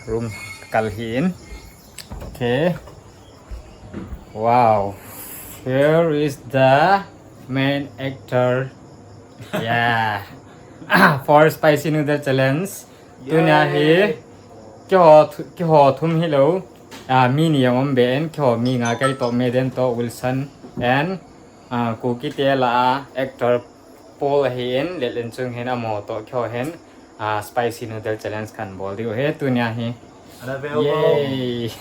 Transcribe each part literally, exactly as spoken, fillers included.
Room kal hi in. Okay. Wow. Here is the main actor. Yeah. For spicy noodle challenge. Tunia hi. Yay. Keiho thu-, keiho thum hilou. Ah, mi ni jong um ben, keiho mi nga kai toh, Maiden toh, Wilson and, ah, Kuki te lah a actor Paul ahin, Letlenchung hin, amaho toh keiho hin, ah, spicy noodle challenge kahin bol diu ahi tunia hi. Yay.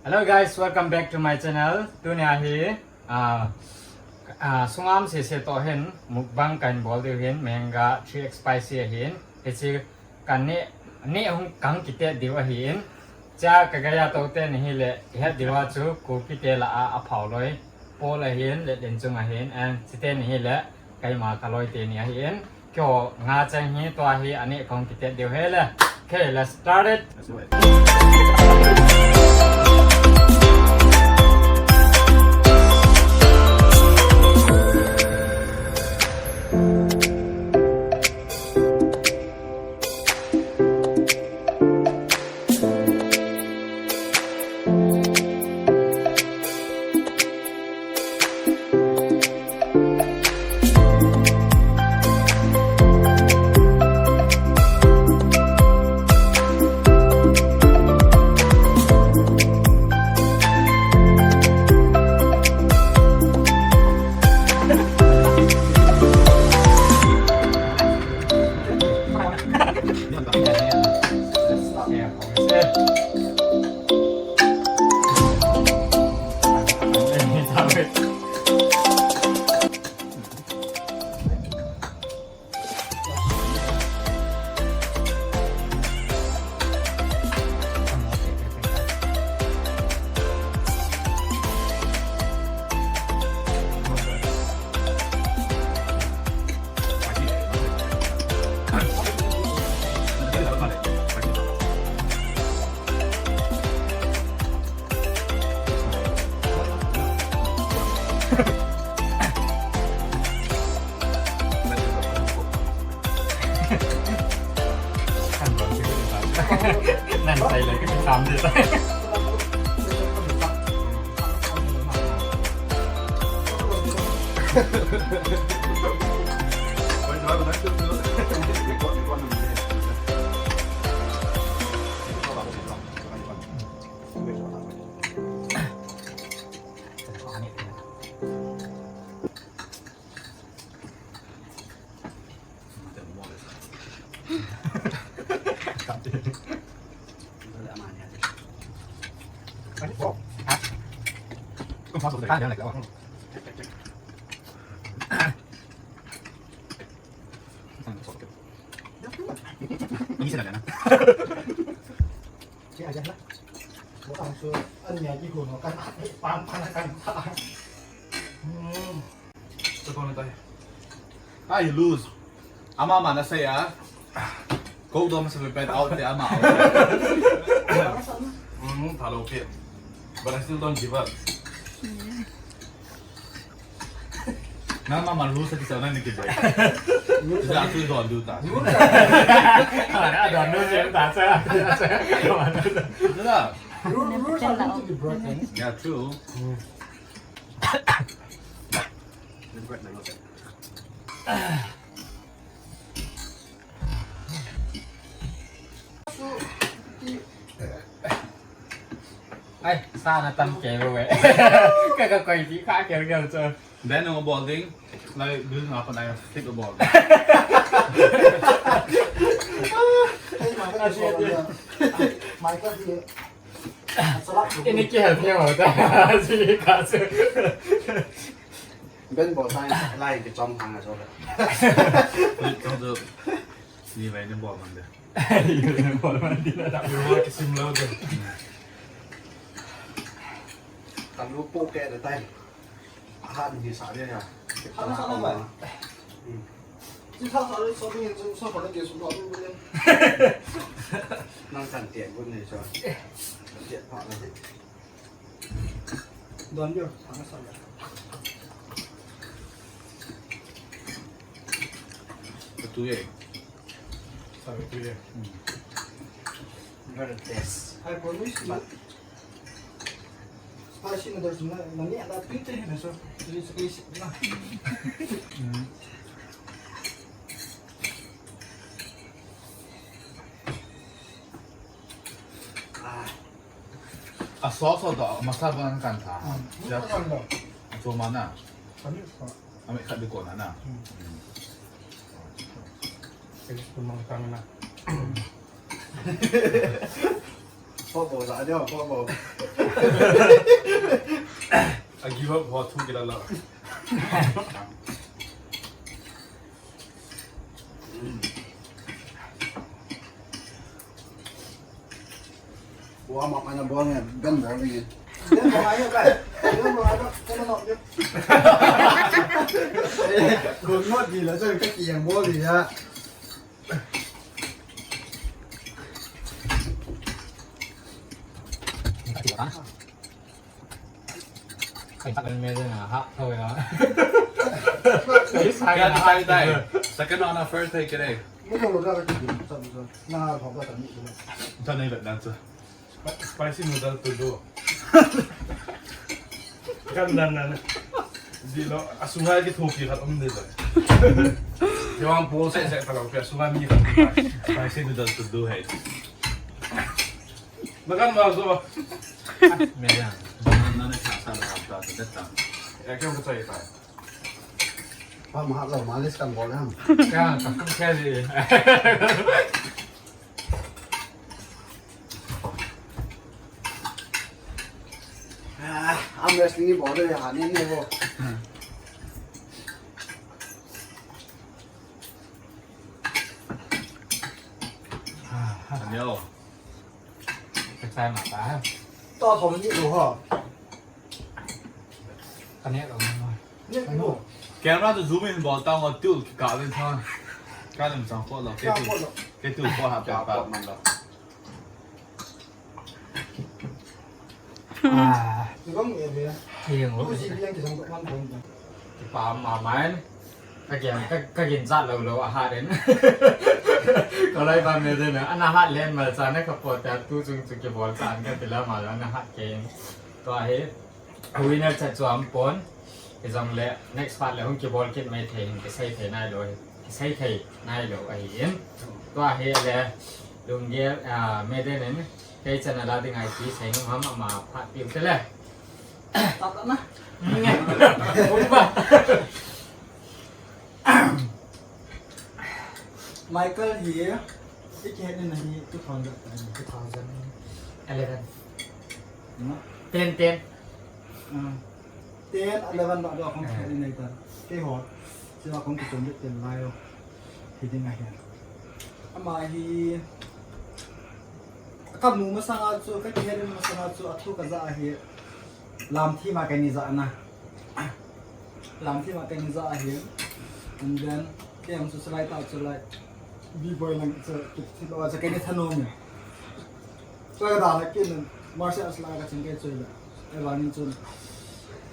Hello guys, welcome back to my channel. Tunia hi, ah, ah, sungam sese toh hin mukbang kahin bol diu ahin, Mahenga three X spicy ahin. Hiche Ka neh, neh hung kang kitet diu ahin. Cha ka gaya to te ni hi le, het diu a chu, Kuki te lah a, a phao loi. Paul ahin, Letlenchung ahin, and chite ni hi le, keima ka loi te ni ahin. Keiho nga cheng hi, tua hi, a neh kong kitet diu ahi le. Okay, let's start it. Let's do it. Nan sai le ka tham de. I lose. Ama ama na saya. Go dom sa pipet out te ama out. Mm, thalo pit. But I still don't give up. Nang mama rules sa kisah na ni kibay. Rules sa kisah tu don du ta. Rules. Ada don du siya ta sa. Ito na. Rules are going to be broken. Yeah, true. Regret na lang. Ai, sana tam keu ve. Ka ka koi ti ka keu keu chu. Then no balding, like this na pa na stick a balding. Michael here. Ini ki help me out. Si ka chu. Ben bol sai lai ki chom hang a so. Chom chu. Ni vai ni bol man de. Ni bol man de la. Ni bol ki sim lo de. Ka lu po ke de tai. Han ni sa de ya. Han sa na mai. Ji sa sa le so ni ji so ko le ke su lo lu le. Nang kan tian bu ni so. Tian pa la de. Don yo, thang sa ya. Ka tu ye. Sa ka tu ye. Hmm. Very taste. I promise you. But spicy noodles na, na ni ada pite na so. It's spicy na. Hmm. Ah. A sauce ho to, masala bang kan tha. Hmm. Ya. Kan do. Choma na. Kan do. Ami khat di ko na na. Hmm. Hmm. Kali ko mang tang na. Popo sa ajo, popo. A give up ho thu kila la. Wa ma mana bol nge, ben bol nge. Ben bol nge kai. Ben bol nge, kena nok je. Gon ngot di la, jang ka ki yang bol di ya. Second one, first take. Mo to lo da ka ki sa sa. Na ha ba ta ni. Ta nei ba dan sa. Spicy noodle to do. Kan dan dan. Di lo, asunga ki thopi khat um de ba. Jawang po se se ta lo pe asunga mi khat. Spicy noodle to do hai. Makan ma so. Media. Na na cha sa la ta ta ta. Ya kya bachai ta. Pa ma lo malis kan bol ham. Ka ka ka ji. Ah, arm wrestling ni bol de ha ni ni ho. Anyo. Ka chai ma ta. To thom ni lo ho. Ka ne lo ma. Ni lo. Camera to zoom in bol ta ngo tu ka len tha. Ka len chang ko lo. Ke tu. Ke tu ko ha pa pa man lo. Ah. Ni bang ye be. Ki yang lo. Tu si bi yang ki sang ko man ko. Ki pa ma mai. Ka gen, ka, ka gen jat lo lo a hat in. Ka lai ba me de na, ana hat len mal cha na ka po ta tu chung chu kibol cha ka ti la mal ana hat ke. Tua hi, a winner cha chu um pon. Hijong le, next part le hung kibol kit mai thei hin, kisei thei nai lo hi. Kisei thei nai lo ahi in. Tua hi le, lunggel, ah, me de nen, kei channel a ding a kisei nom ham ama phat piu te le. Ta ta na. Nge. Hung ba. Michael hi, i kihet ni na hi two thousand, two thousand eleven. No? Ten, ten. Ah. Ten, eleven ba do kong kihet ni na ita. Keiho. Sila kong kichom bit ten lai lo. Hi ding ahi. Ama hi, ka mu masanga chu, ka kihet ni masanga chu, athu ka ja ahi. Lamthim a kei ni ja na. Lamthim a kei ni ja ahi. And then, kei ang chu salai ta chu lai. B-boy lang chu, kiti lo chu kei ni thanom e. Chu ka da la kin, martial arts la ka ching kei chu la. Ei vang in chun.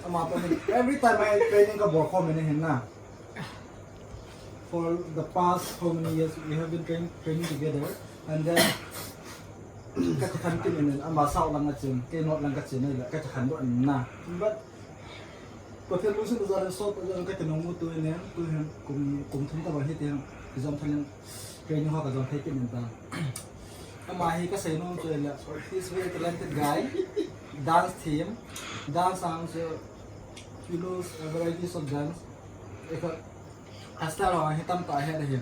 Ama toh hin, every time a training kabol khom in ahin na. For the past how many years we have been train, training together, and then kakikhen kit in, ama south lang kachen, kei north lang kachen ahile kakikhen doh in na. But Pathen lungset jal in south jal in kakinung u tuhin, tuhin kum, kum thum tobang hi tin, kijom thei in, training ho kajom thei kit in tan. Ama hi kasei nom chu ahile, he's very talented guy. Dance team, dance ang chu, he knows a varieties of dance. Eka, a style ho hi tamtah ahet ahi.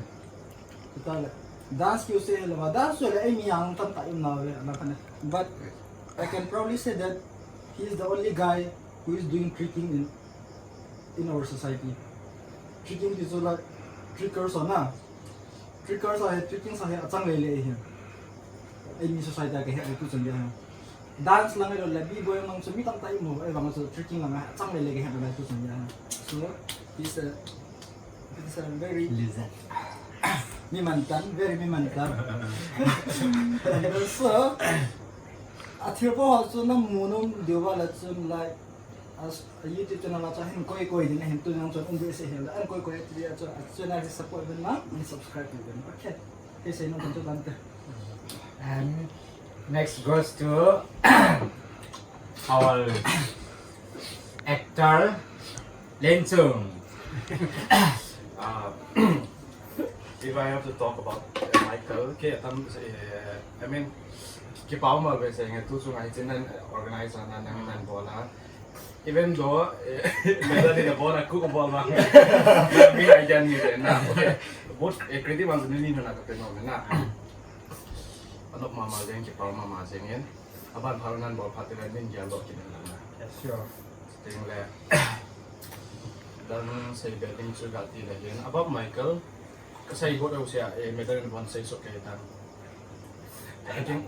Chutah le, dance kiu se ahile, dance chu le, eimi ang tamtah i um nau ve, ana khan e. But I can proudly say that he is the only guy who is doing tricking in, in our society. Tricking is like trickers ho na. Trickers ho hi, tricking ho hi achang lele ahi. Eimi society a kahet le tu chan dia hi. Dance lang ahilou le, b-boy lang chu mi tamtah i um u, ahivang chu tricking lang a achang lele kahet le tu chan dia hi. So, he's a, he's a very Listen. Mi mantan, very mi mantan. And also, a thilpha ho chu namu nom diu va le chun like, as a YouTube channel a chu hin koi koi ding ahin tu jong chun um behseh hel le, an koi koi ti a chu, a channel hi support uvin lang, ni subscribe uvin. Okay. Kei sei nom chu tante. And next goes to our actor, Lenchung. Uh, if I have to talk about uh, Michael, okay, um, uh, I mean, kipa um a ve se nge tu sunga hi chin nan organize nan nan nan bola. Even though eh, medal in a bola ku bola. Mi ai jan ni de na. Okay. But eh, credit man ni ni na ka pe no na. Anop mama jeng kipa mama jeng en. Aban phal nan bol phat te nin gel dot kin na. Yes, sure. Ting le. Dan sei be ting chu ga ti le hin. Above Michael. Ka sei bot au sia, eh, medal in bon sei so ke tan. Ting.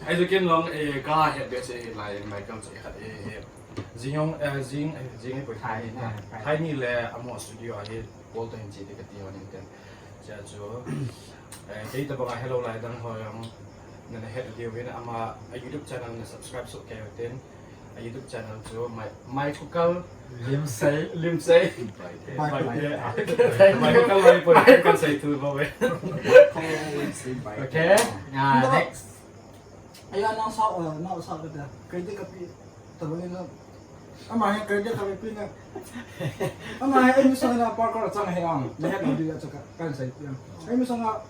Ai jo kin long, eh, ka het be sei lai Michael sei khat, eh, eh. Jing yong, eh, jing, eh, jing, eh, poi Thai, Thai, Thai. Thai ni le, amo studio ahi. Paul to hin chi ti ka ti ho nin ten. Chia chu, eh, kei tabang a hello lai dang ho jong nana het diu hin ama a YouTube channel na subscribe soh kei u tin. A YouTube channel chu Mai, Mai Kukal Limsei. Limsei. Bai te. Bai te. Mai Kukal Mai Kukal sei tu ba we. Okay. Ah, next. Aya nang sa, eh, nang sa ka ta. Credit ka pi. Tabang in, ama hi credit ka pi na. Ama hi eimi sanga parkour achang hi ang. Ni het na dia chaka kan sai piang. Eimi sanga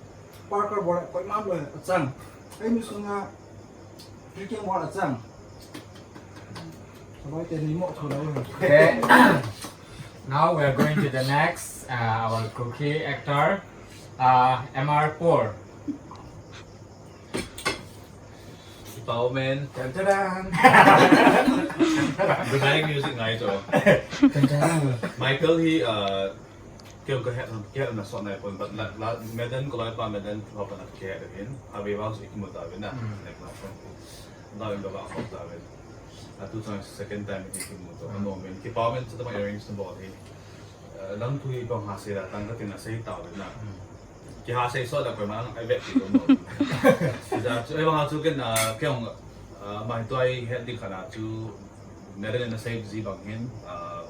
parkour bol koima bol achang. Eimi sanga tricking bol achang. Sabai te ni mo thola. Okay. Now we are going to the next, uh, our Kuki actor, uh, M R four. Empowerment. Tan, tan, tan. Dramatic music ngai to. Tan, tan. Michael hi, uh, kei ka het, ka het na sot nai pon, but la, la, Medan ko lai pa Medan ko pa na ke het hin. Ave vang si kimu ta ve na. Mm. Like na phone ko. Na in ba ko ta ve. Atu chang second time ki kimu to. Mm. No men. Empowerment sa ta ma arrange na bol hi. Uh, lang tu hi pa ha se la tang ka tin na sei ta ve na. Mm. Kiha sei so da koima ai vet ti ko mo. Ja chu, eh, bang chu ken, ah, kei hung, ah, mai toi het ding khat a chu, Marilyn na sei ji bang hin, ah,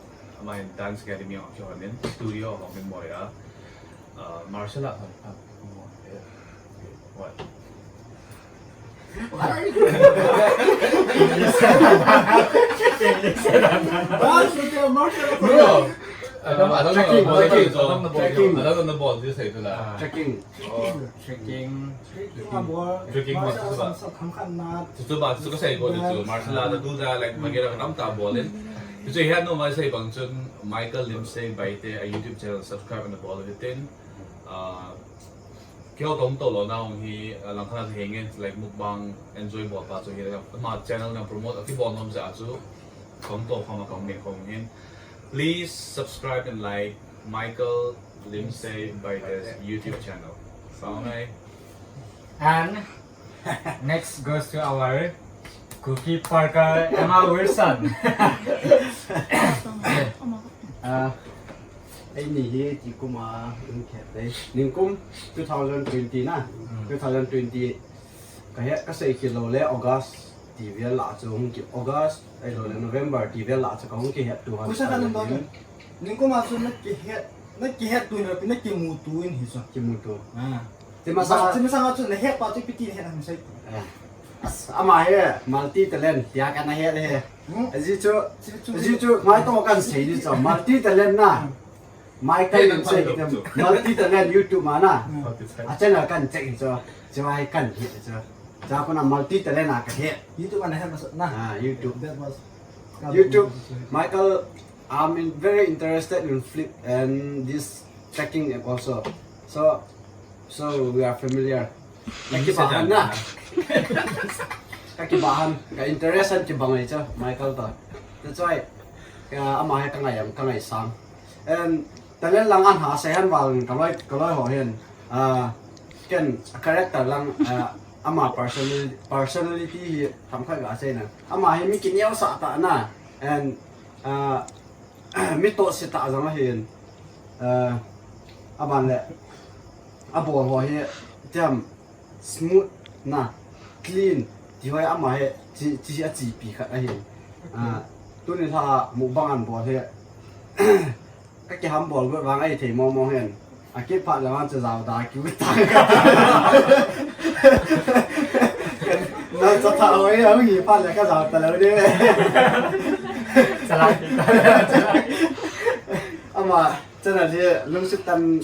mai dance academy hung kihon in, studio hung in moi a, ah, martial art hung, ah, mo, eh, what? What are you doing? Dance with your martial art. No. I don't, I don't know. Trekking. Bol, trekking. Trekking. I don't know, bol, this is it, la. Ah. Trekking. Trekking. Trekking. Trekking. Trekking. Martial arts, martial arts, khamkhat na. Chuchu ba, chuchu kasei bol, chuchu. Dance. Martial arts, tu ja, like, magera ka tam ta bol in. Chuchu hi anu mai sei bang chun, Michael Limsei Baite, a YouTube channel subscribe and bol hitin. Ah, Keiho kahung toh lona hung hi, ah, langkhat a chu henge, like, mukbang enjoy bol pa chu hi, ama channel na promote, akibol nom jeh a chu, kahung toh khom a kahung neh khom hin. Please subscribe and like Michael Limsei Baite's YouTube channel. Bye. And next goes to our Kuki Parker, Emma Wilson. Ah, eini hi ti kum a um khet dei. Ningkum two thousand twenty na. Mm. Two thousand twenty. Kahet kasei kilou le August ti vel lah chu hung ki August, ahilou le November ti vel lah chu kahung kihet tu han. Kusa ka number. Ningkuma chu nakihet, nakihet tu napi nakimutu in hi chu. Kimutu. Ah. Ti masanga chu nahet pa chu ipi ti nahet ham sei. Eh. As, ama hi multi talent, tia kana het hi. Hmm. Aji chu, aji chu, mai to kan sei ni chu, multi talent na. Hmm. Michael kan sei ni chu. Multi talent YouTube ma na. Hmm. A channel kan check ni chu. Chu ai kan hi chu. Chu kona multi talent a kahet. YouTube ana het masa na. Ah, YouTube. That was YouTube, Michael, I'm in, very interested in flip and this packing also. So, so we are familiar. Kakibahan na. Kakibahan. Ka interest an kibang ai cha, Michael to. That's why, uh, ama hi kangai am, kangai sang. And talent lang an ha sei han val kaloi, kaloi ho hin. Uh, ken character lang, uh, ama personality, personality hi tham khat ga sei na. Ama hi mi kineo sa ta na. And, uh, mi to se ta jong ahin. Uh, aban le. Abol ho hi tiam smooth na, clean. Ti ho ama hi chi, chi a chi pi khat ahin. Uh, tuni la mukbang an bol hi. Kakiham bol got vang ahi thei momo hen. Akiphat le vang chu jao da kiu ta. Na cha tha oi, a ngi phat le kajao ta lou de. Chalai. Ama channel hi lungset tah in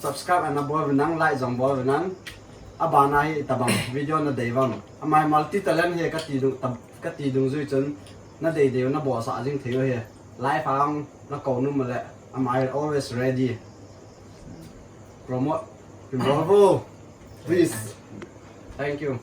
subscribe ana bol uvin lang, like jong bol uvin lang. Abana hi tabang video nadei vang. Ama hi multi talent hi kati dung, kati dungjui chun nadei dei u nabol sah jing thei u hi. Live a hung nakou nom le, ama hi always ready. Promote. Involve. Please. Thank you.